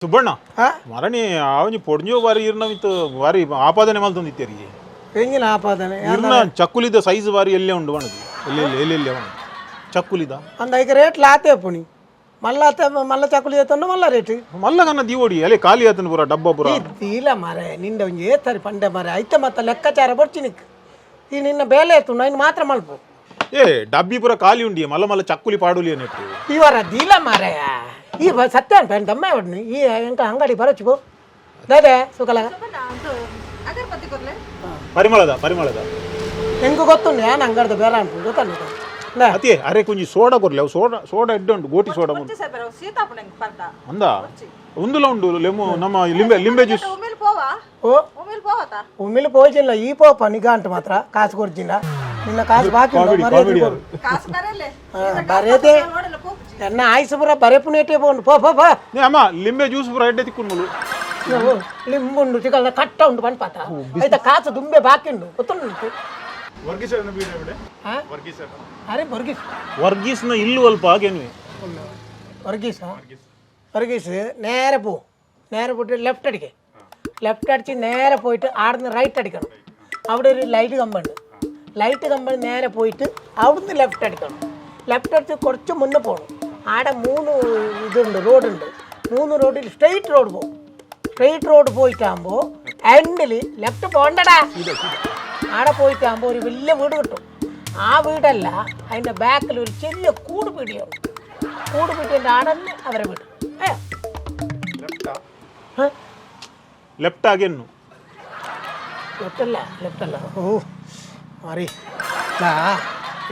ಸುಬ್ಬಣ್ಣ ಮರಣಿ ಆವೊಂಜಿ ಪೊಡ್ಂಜೋ ಬಾರಿ ಇರ್ನ ಮಿತ್ತು ಬಾರಿ ಆಪಾದನೆ ಮಲ್ತೊಂದಿತ್ತೇರಿ. ಎಂಜಿನ ಆಪಾದನೆ? ಇರ್ನ ಚಕ್ಕುಲಿದ ಸೈಜ್ ಬಾರಿ ಎಲ್ಲೇ ಉಂಡು ಬಣದು, ಎಲ್ಲೆಲ್ಲಿ ಎಲ್ಲೆಲ್ಲಿ ಅವನು ಚಕ್ಕುಲಿದ. ಅಂದ ಈಗ ರೇಟ್ ಲಾತೆ ಪುಣಿ ಮಲ್ಲ ಆತೆ, ಮಲ್ಲ ಚಕ್ಕುಲಿ ಏತೊಂಡು ಮಲ್ಲ ರೇಟ್. ಮಲ್ಲಗನ್ನ ದೀವೋಡಿ ಅಲ್ಲೇ ಖಾಲಿ ಆತನ ಪೂರ ಡಬ್ಬ ಪೂರ. ಇಲ್ಲ ಮಾರೆ, ನಿಂದ ಒಂಜಿ ಏತರಿ ಪಂಡೆ ಮಾರೆ, ಐತೆ ಮತ್ತ ಲೆಕ್ಕಾಚಾರ ಬೊಡ್ಚಿನಿಕ್ ಈ ನಿನ್ನ ಬೇಲೆ ಏತು ನೈನ್ ಮಾತ್ರ ಮಲ್ಪು. ಏ ಡಬ್ಬಿ ಪೂರ ಖಾಲಿ ಉಂಡಿ, ಮಲ್ಲ ಮಲ್ಲ ಚಕ್ಕುಲಿ ಪಾಡುಲಿ ನೆಟ್ಟು. ಇವರ ದೀಲ ಮಾರೆ, ಈ ಸತ್ಯ ಅನ್ಪೇನ್ ದಮ್ಮ ಹೊಡ್ನಿ ಈ ಎಂಕ ಅಂಗಡಿ ಬರೋಚು ಬೋ ದಾದೆ ಸುಕಲ. ಪರಿಮಳದ ಪರಿಮಳದ. ಎಂಕು ಗೊತ್ತುಂಡು, ಯಾನ್ ಅಂಗಡಿದ ಬೇರೆ ಅನ್ಪು ಗೊತ್ತಲ್ಲ. ಅತಿ ಅರೆ ಕೊಂಜಿ ಸೋಡಾ ಕೊರ್ಲೆ, ಅವು ಸೋಡಾ ಸೋಡಾ ಎಡ್ಡೆ ಉಂಟು, ಗೋಟಿ ಸೋಡಾ ಉಂಟು. ಅಂದ ಉಂದುಲ ಉಂಡು ಲೆಮು ನಮ್ಮ ಲಿಂಬೆ ಲಿಂಬೆ ಜ್ಯೂಸ್. ಓ ಉಮ್ಮಿಲ್ ಪೋಜಿಲ್ಲ, ಈ ಪೋಪ ನಿಗಾಂಟು ಮಾತ್ರ ಕಾಸು ಕೊರ್ಜಿಲ್ಲ, ನಿನ್ನ ಕಾಸು ಬಾಕಿ ಉಂಟು, ಮರ್ಯಾದೆ ಕೊಡು. ಬರೇದೆ ಎನ್ನ ಆಯ್ಸು ಪೂರ ಬರೆ ಪುನೇಟೆ ಪೋಂಡು, ಪೋ ಪೋ ಪೋ. ನೇ ಅಮ್ಮ, ಲಿಂಬೆ ಜ್ಯೂಸ್ ಪೂರ ಎಡ್ಡೆ ತಿಕ್ಕೊಂಡು. ಲಿಂಬುಂಡು ಚಿಕಲ್ ಕಟ್ಟ ಉಂಟು ಪನ್ಪಾತ, ಆಯ್ತಾ? ಕಾಸು ದುಂಬೆ ಬಾಕಿ ಉಂಡು, ಗೊತ್ತುಂಟು. ಹಾ? ಅರೆ ವರ್ಗೀಸ್. ವರ್ಗೀಸ್ನ ಇಲ್ಲು ಅಲ್ಪ ಹಾಗೇನುವೆ. ವರ್ಗೀಸ ವರ್ಗೀಸ್ നേരെ പോവും, നേരെ പോയിട്ട് ലെഫ്റ്റ് അടിക്കേ, ലെഫ്റ്റ് അടിച്ച് നേരെ പോയിട്ട് ആടുന്ന് റൈറ്റ് അടിക്കണം. അവിടെ ഒരു ലൈറ്റ് കമ്പുണ്ട്, ലൈറ്റ് കമ്പ് നേരെ പോയിട്ട് അവിടുന്ന് ലെഫ്റ്റ് അടിക്കണം. ലെഫ്റ്റ് അടിച്ച് കുറച്ച് മുന്നേ പോകണം. ആടെ മൂന്ന് ഇതുണ്ട്, റോഡുണ്ട്. മൂന്ന് റോഡിൽ സ്ട്രെയിറ്റ് റോഡ് പോകും. സ്ട്രെയിറ്റ് റോഡ് പോയിട്ടാകുമ്പോൾ എൻഡിൽ ലെഫ്റ്റ് പോകണ്ടടാ. ആടെ പോയിട്ടാകുമ്പോൾ ഒരു വലിയ വീട് കിട്ടും. ആ വീടല്ല, അതിൻ്റെ ബാക്കിൽ ഒരു ചെറിയ കൂട് പീടിയുണ്ട്. കൂട് പീടിയൻ്റെ ആടന്നെ അവരെ വീട്. ഏ ഏ? ಲೆಫ್ಟ್ ಆಗೇನು? ലെഫ്റ്റ് അല്ല, ലെഫ്റ്റ് അല്ല. ഓ മാറി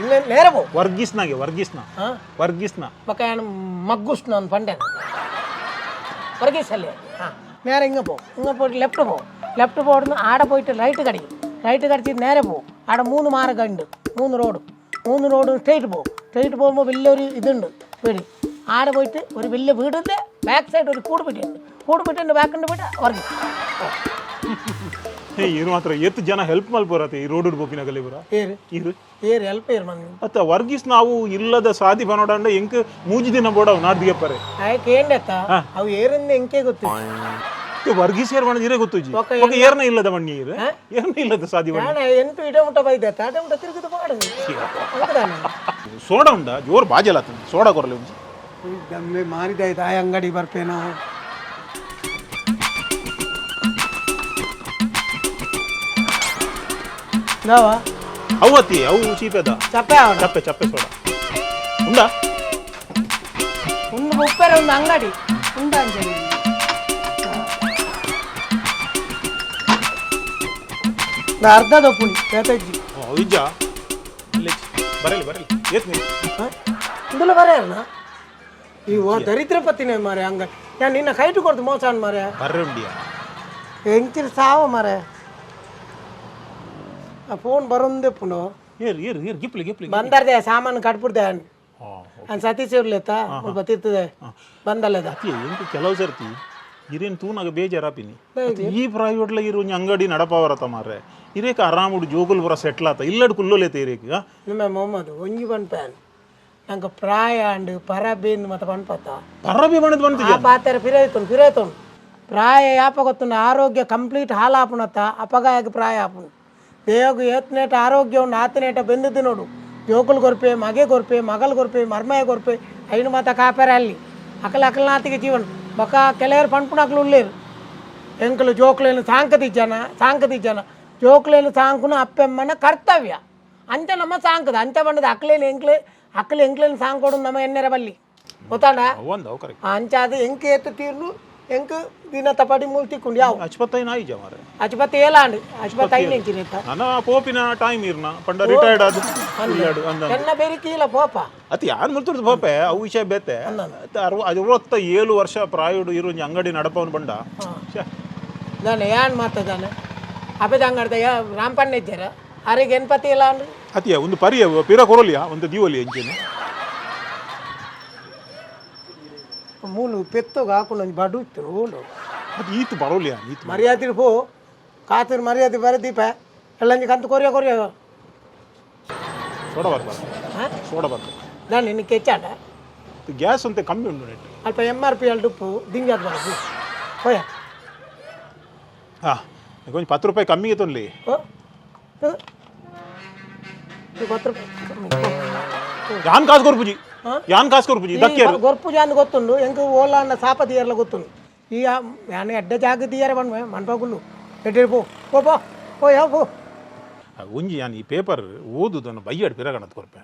ഇല്ല, നേരെ പോ. ವರ್ಗೀಸ್ನಾಗೆ ವರ್ಗೀಸ್ನ. ആ ವರ್ಗೀಸ್ನ. മക്കാണ് മഗ്ഗുസ് എന്ന് പണ്ടേ വർഗീസ് അല്ലേ? ആ നേരെ ഇങ്ങ് പോ, ഇങ്ങ് പോയിട്ട് ലെഫ്റ്റ് പോ. ലെഫ്റ്റ് പോടുന്ന ആടെ പോയിട്ട് റൈറ്റ് കടിക്കും. റൈറ്റ് കടിച്ചിട്ട് നേരെ പോകും. ആടെ മൂന്ന് മാർഗ്ഗം ഉണ്ട്, മൂന്ന് റോഡും. മൂന്ന് റോഡും സ്ട്രെയിറ്റ് പോകും. സ്ട്രെയിറ്റ് പോകുമ്പോൾ വലിയൊരു ഇതുണ്ട് വീട്. ആടെ പോയിട്ട് ഒരു വലിയ വീടിൻ്റെ ബാക്ക് സൈഡ് ഒരു കൂട് പെട്ടിയുണ്ട്. കൂട് പെട്ടിൻ്റെ ബാക്കുണ്ട് പോയിട്ട് വർഗീസ്. ಹೇ ಇರು ಮಾತ್ರ ಎತ್ತು ಜನ ಹೆಲ್ಪ್ ಮಲ್ಪೋರತೆ ಈ ರೋಡ್ ಪೋಪಿನಗಲ್ಲಿ ಪೂರ. ഏര്? ಇರು. ഏര് ഹെൽപ്പ് ചെയ്യണം. ಅತ್ತ ವರ್ಗೀಸ್ ನಾವು ಇಲ್ಲದ ಸಾದಿ ಬನೋಡಂಡ ಎಂಕ್ ಮೂಜಿ ದಿನ ಬೋಡವು ನಾಡ್ದಿಗೆ ಪರೆ. അയക്ക് ಏಂಡೆತ್ತ ಅವು ಏರಿಂದ ಎಂಕೆ ಗೊತ್ತು. ವರ್ಗೀಸ್ ಏರ್ ಬಣ್ಣ ಇರೇ ಗೊತ್ತುಜಿ. ಒಕ್ಕ. ಒಕ್ಕ ಏರ್ನ ಇಲ್ಲದ ಮಣ್ಣಿ ಇರು, ಏರ್ನ ಇಲ್ಲದ ಸಾದಿ ಬಣ್ಣ. ನಾನು ಎಂಟು ಇಡ ಮುಟ್ಟ ಬೈದೆ, ತಾಟ ಮುಟ್ಟ ತಿರುಗುದು ಪಾಡು ಅಂಕದಾನೆ. ಸೋಡಾ ಉಂಡ ಜೋರ್ ಬಾಜಲ್ ಆತನ, ಸೋಡಾ ಕೊರಲೆ ಒಂಜಿ. ದಮ್ಮೆ ಮಾರಿದಾಯ್ತು, ಆ ಅಂಗಡಿ ಬರ್ಪೇನೋ. ನಾವ ಅವು ಅತಿ ಅವು ಚೀಪೆದ. ಚಪ್ಪೆ ಅವಣ. ಚಪ್ಪೆ ಚಪ್ಪೆ ಸೋಡಾ ಉಂಡಾ? ಒಂದು ಉಪ್ಪೆರೆ ಒಂದು ಅಂಗಡಿ ಉಂಡ ಅಂಜಲಿ. ಅರ್ಧ ದಪ್ಪುಣಿ ಪೇತಜ್ಜಿ. ಓ ಇಜ್ಜಾ ಇಲ್ಲ, ಬರಲಿ ಬರಲಿ ಏತ್ ನೀ. ಇಂದುಲ ಬರೆಯಲ್ಲ ಈ ಓ ದರಿದ್ರ ಪತ್ತಿನೇ ಮಾರೆ ಅಂಗಡಿ, ഞാൻ ನಿನ್ನ ಕೈಟು ಕೊಡ್ತು ಮೋಸ ಮಾರೆ. ಬರ್ರೆ ಉಂಡಿಯಾ? ಎಂಚಿನ ಸಾವ ಮಾರೆ, ಆ ಫೋನ್ ಬರೋಂದೆ ಪುನೋ. ಏರ್ ಏರ್ ಏರ್ ಗಿಪ್ಲಿ ಗಿಪ್ಲಿ. ಬಂದಾರ್ದೆ ಸಾಮಾನು ಕಟ್ಬಿಡ್ದೆ. ಅನ್ ಸತೀಶ್ ಇರ್ಲೇತ ಸ್ವಲ್ಪ ತಿರ್ತದೆ ಬಂದಲ್ಲದ. ಅತಿ ಎಂಕ್ ಕೆಲವು ಸರ್ತಿ ಇರೇನು ತೂನಾಗ ಬೇಜಾರಾಪಿನಿ, ಈ ಪ್ರೈವೇಟ್ಲ ಇರು ಒಂಜಿ ಅಂಗಡಿ ನಡಪಾವರತ ಮಾರ್ರೆ, ಇರೇಕ ಆರಾముಡು ಜೋಗುಲ್ ಪೂರ ಸೆಟ್ಲ್ ಆತ ಇಲ್ಲಡ್ ಕುಲ್ಲೋಲೇತ ಇರೇಕ. ನಿಮ್ಮ ಮೊಹಮ್ಮದ್ ಒಂಜಿ ಪನ್ಪೇನ್, ನಂಗೆ ಪ್ರಾಯ ಅಂಡ್ ಪರಬೇಂದು ಮತ್ತೆ ಪನ್ಪತ್ತ. ಪರಬಿ ಬಣದ್ ಬಂತು. ಆ ಪಾತೆರ ಪಿರೈತುಂಡು ಪಿರೈತುಂಡು. ಪ್ರಾಯ ಯಾಪ ಗೊತ್ತುಂಡು? ಆರೋಗ್ಯ ಕಂಪ್ಲೀಟ್ ಹಾಲಾಪುಣತ್ತ ಅಪಗಾಯಕ ಪ್ರಾಯ ಆಪುಂಡು. ದೇಹకు ಏತ್ನೇಟ ಆರೋಗ್ಯ ಉಂಡು ಆತನೇಟ ಬೆಂದು ತಿನ್ನೋಡು, ಜೋಕುಲು ಕೊರ್ಪೆ, ಮಗೆ ಕೊರ್ಪೆ, ಮಗಲು ಕೊರ್ಪೆ, ಮರ್ಮಯ ಕೊರ್ಪೆ, ಐನು ಮಾತ ಕಾಪೆರ ಅಲ್ಲಿ ಅಕಲ ಅಕಲನಾತಿಗೆ ಜೀವನ. ಬೊಕ ಕೆಲವರು ಪನ್ಪುನಕ್ಲು ಉಲ್ಲೇರು, ಎಂಕಲು ಜೋಕುಲೇನು ಸಾಂಕದಿಜ್ಜನ ಸಾಂಕದಿಜ್ಜನ. ಜೋಕುಲೇನು ಸಾಂಕುನ ಅಪ್ಪೆಮ್ಮನ ಕರ್ತವ್ಯ ಅಂಚ ನಮ್ಮ ಸಾಂಕದ ಅಂಚ ಬಣ್ಣದ ಅಕ್ಲೇನು ಎಂಕ್ಲೆ ಅಕ್ಕಲು ಎಂಕ್ಲೇನು ಸಾಂಕೋಡು ನಮ್ಮ ಎನ್ನೆರ ಬಲ್ಲಿ ಗೊತ್ತಾಂಡ. ಒಂದು ಅವು ಕರೆಕ್ಟ್. ಅಂಚಾದ ಎಂಕ್ ಏತು ತೀರ್ನು ಎಂಕ್ ದಿನ ತಪಾಡಿ ಮೂಲ್ ತಿಕ್ಕೊಂಡು ಯಾವ. ಅಚ್ಪತ್ತೈನ ಆಯಿಜ ಮಾರ್ರೆ. ಅಚ್ಪತ್ತಿ ಏಲಾಂಡ್ ಅಚ್ಪತ್ತಿ ಐದು ಎಂಚಿನ ಇತ್ತ. ನನ ಪೋಪಿನ ಟೈಮ್ ಇರ್ನ ಪಂಡ ರಿಟೈರ್ಡ್ ಆದ್ ಇಲ್ಲಡ್ ಅಂದ. ಎನ್ನ ಬೆರಿಕೀಲ ಪೋಪ. ಅತಿ ಯಾನ್ ಮುಲ್ತುರ್ದು ಪೋಪೆ, ಅವು ವಿಷಯ ಬೇತೆ. 67 ವರ್ಷ ಪ್ರಾಯೋಡು ಇರು ಒಂಜಿ ಅಂಗಡಿ ನಡಪವನು ಬಂಡ ಶ್ಯೆ. ದಾನೆ ಯಾನ್ ಮಾತದಾನೆ ಅಪೆದ ಅಂಗಡ್ದ ರಾಂಪಣ್ಣ ಇದ್ದಾರ ಅರೆಗೆ ಎನ್ಪತಿ ಇಲ್ಲ ಅಂಡ್. ಅತಿಯ ಒಂದು ಪರಿಯ ಪಿರ ಕೊರಲಿಯಾ ಒಂದು ದೀವಲಿ ಎಂಚಿನ. ಮೂಲು ಪೆತ್ತೋಗ ಹಾಕೊಂಡು ಒಂಜಿ ಬಡು ಇತ್ತು ಓಲು. ಅದು ಈತು ಬರೋಲಿಯಾ ಈತು. ಮರ್ಯಾದೆ ಪೋ ಕಾತಿರ್ ಮರ್ಯಾದೆ ಬರ ದೀಪ ಎಲ್ಲಂಜಿ ಕಂತು ಕೊರಿಯ ಕೊರಿಯ. ಸೋಡಾ ಬರ್ಬಾರ? ಹಾಂ. ಸೋಡಾ ಬರ್ಬಾರ. ದಾನೆ ನಿನ್ನ ಕೆಚ್ಚಾಂಡ. ಗ್ಯಾಸ್ ಅಂತೆ ಕಮ್ಮಿ ಉಂಟು ನೆಟ್. ಅಲ್ಪ ಎಮ್ ಆರ್ ಪಿ ಅಲ್ಲಿ ಡುಪ್ಪು ದಿಂಜಾದ್ ಬರದು. ಪೋಯ. ಹಾ, ಒಂಜಿ 10 ರೂಪಾಯಿ ಕಮ್ಮಿಗೆ ತೊನ್ಲಿ. ಓ, ಇದು. ಇದು 10 ರೂಪಾಯಿ ಕಮ್ಮಿ. ಪೋ. ಯಾನ್ ಕಾಸು ಕೊರ್ಪುಜಿ, ಯಾನ್ ಕಾಸು ಕೊರ್ಪುಜಿ ದಕ್ಕಿಯರು. ಗೊರ್ಪು ಜಾನ್ ಗೊತ್ತುಂಡು ಎಂಕ್, ಓಲ ಅನ್ನ ಸಾಪ ದಿಯರ್ಲ ಗೊತ್ತುಂಡು. ಈ ಯಾನ್ ಎಡ್ಡೆ ಜಾಗ ದಿಯರೆ ಪನ್ವೆ ಮನ್ಪಗುಲ್ಲು. ಎಡ್ಡೆ ಪೋ ಪೋ ಪೋ ಪೋ, ಯಾವ ಪೋ. ಒಂಜಿ ಯಾನ್ ಈ ಪೇಪರ್ ಓದುದನ್ನು ಬಯ್ಯಾಡ್ ಪಿರಗಣತ್ ಕೊರ್ಪೆ.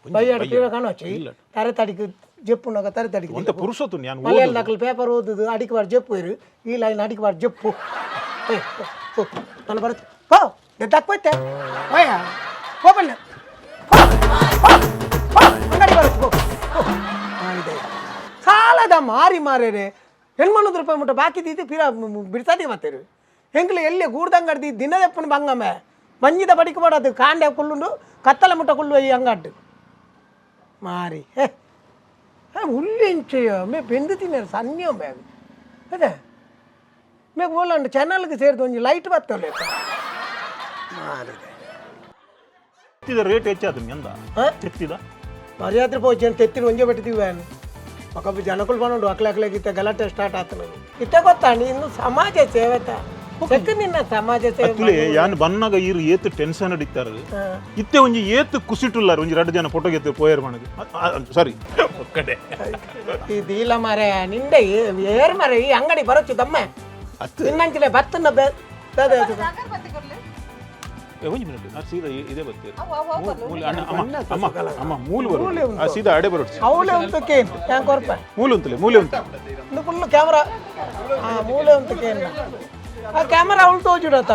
ಬೈಯಾಡು ಪೀರ ಕಾಣೋಚಿ, ತರೆ ತಡಿಕ್ ಜೆಪ್ಪುನಾಗ ತರೆ ತಡಿಕ್. ಒಂತೆ ಪುರುಷೊತ್ತು ಯಾನ್. ಮಲಯಾಳ ನಕಲು ಪೇಪರ್ ಓದುದು, ಅಡಿಕೆ ಬಾರ್ ಜೆಪ್ಪು ಇರು, ಈ ಲೈನ್ ಅಡಿಕೆ ಬಾರ್ ಜೆಪ್ಪು. ಏ, ಪೋ, ಪೋ, ನಾನು ಬರುತ್ತೆ ಪೋ. ದಕ್ ಹೋಯ್ತೆ ಹೋಯ ಹೋಗಲ್ಲ, ಪೋ ಪೋ ಪೋ, ಅಂಗಡಿ ಬರುತ್ತೆ ಪೋ ಪೋ. ಮಾಡಿದೆ ಸಾಲದ ಮಾರಿ ಮಾರೇರೆ 800 ರೂಪಾಯಿ ಮುಟ್ಟ ಬಾಕಿ ತೀತಿ ಪಿರ ಬಿಡ್ಸಾದಿ ಮತ್ತೆ ಎಂಕ್ಲೆ ಎಲ್ಲಿ ಗೂಡ್ದಂಗಡ್ದಿ ದಿನದೆಪ್ಪನ ಬಂಗಮ್ಮೆ ಮಂಜಿದ ಬಡಿಕೆ ಮಾಡೋದು ಕಾಂಡೆ ಕುಲ್ಲುಂಡು ಕತ್ತಲ ಮುಟ್ಟ ಕುಲ್ಲು ಈ ಅಂಗಡ್ಡು ಮಾರಿ. ಹೇ ಉಳ್ಳಿಂಚೆಯ ಮೇ ಬೆಂದು ತಿನ್ನರು ಸಣ್ಣ ಬ್ಯಾಗ್ ಅದೇ ಮೇಗ್ ಓಲಂಡು ಚಾನಲ್ಗೆ ಸೇರಿದ ಒಂಜಿ ಲೈಟ್ ಬತ್ತಲ್ಲ ಮಾರಿದೆ. ತೆತ್ತಿದ ರೇಟ್ ಹೆಚ್ಚಾದ ಎಂದ? ಹಾ? ತೆತ್ತಿದ. ಮರ್ಯಾದ್ರೆ ಪೋಚಿ ಅಂತ ತೆತ್ತಿನ ಒಂಜೆ ಬಿಟ್ಟಿದ್ದೀವಿ. ఒక ಜನకులు పనుంಡು ಅಕ್ಲೆ ಅಕ್ಲೆ ಇತ್ತ ಗಲಾಟೆ ಸ್ಟಾರ್ಟ್ ಆತ. ಇತ್ತ ಗೊತ್ತಾ, ಇನ್ನು ಸಮಾಜ ಸೇವೆತ ಚೆಕ್ ನಿನ್ನ ಸಮಾಜ ಸೇವೆ. ಅತ್ತುಲೆ ಯಾನ್ ಬನ್ನಾಗ ಈರು ಏತ್ ಟೆನ್ಷನ್ ಅಡಿತಾರೆ, ಇತ್ತೆ ಒಂಜಿ ಏತ್ ಕುಸಿಟುಲ್ಲಾರ. ಒಂಜಿ ರಡ್ಡು ಜನ ಫೋಟೋ ಗೆತ್ತು ಪೋಯರ್ ಮಣಗ್ ಸಾರಿ ಒಕ್ಕಡೆ. ಇದಿಲ್ಲ ಮಾರೆ, ನಿಂಡೆ ಏರ್ ಮಾರೆ, ಈ ಅಂಗಡಿ ಬರೋಚು ದಮ್ಮ. ಅತ್ತು. ನಿನ್ನಂಚಿಲೆ ಬತ್ತನ್ನ ಬೆ ಅದೇ ಅದು. ಏ, ಒಂಜಿ ಮಿನಿಟ್, ಆ ಸೀದಾ ಇದೇ ಬರ್ತೀರಿ ಮೂಲೆ ಅಣ್ಣ. ಅಮ್ಮ ಅಮ್ಮ ಅಮ್ಮ, ಮೂಲು ಬರು, ಆ ಸೀದಾ ಅಡೆ ಬರೋಡು. ಅವಳೆ ಉಂಟು ಕೇನ್ ಟ್ಯಾಂಕ್ ಕೊರ್ಪ. ಮೂಲು ಅಂತಲೇ, ಮೂಲೆ ಉಂಟು. Full camera. ಆ ಮೂಲೆ ಉಂಟು ಕೇನ್, ಆ ಕ್ಯಾಮರಾ ಅವಳು ತೋಜುಡತ್ತ.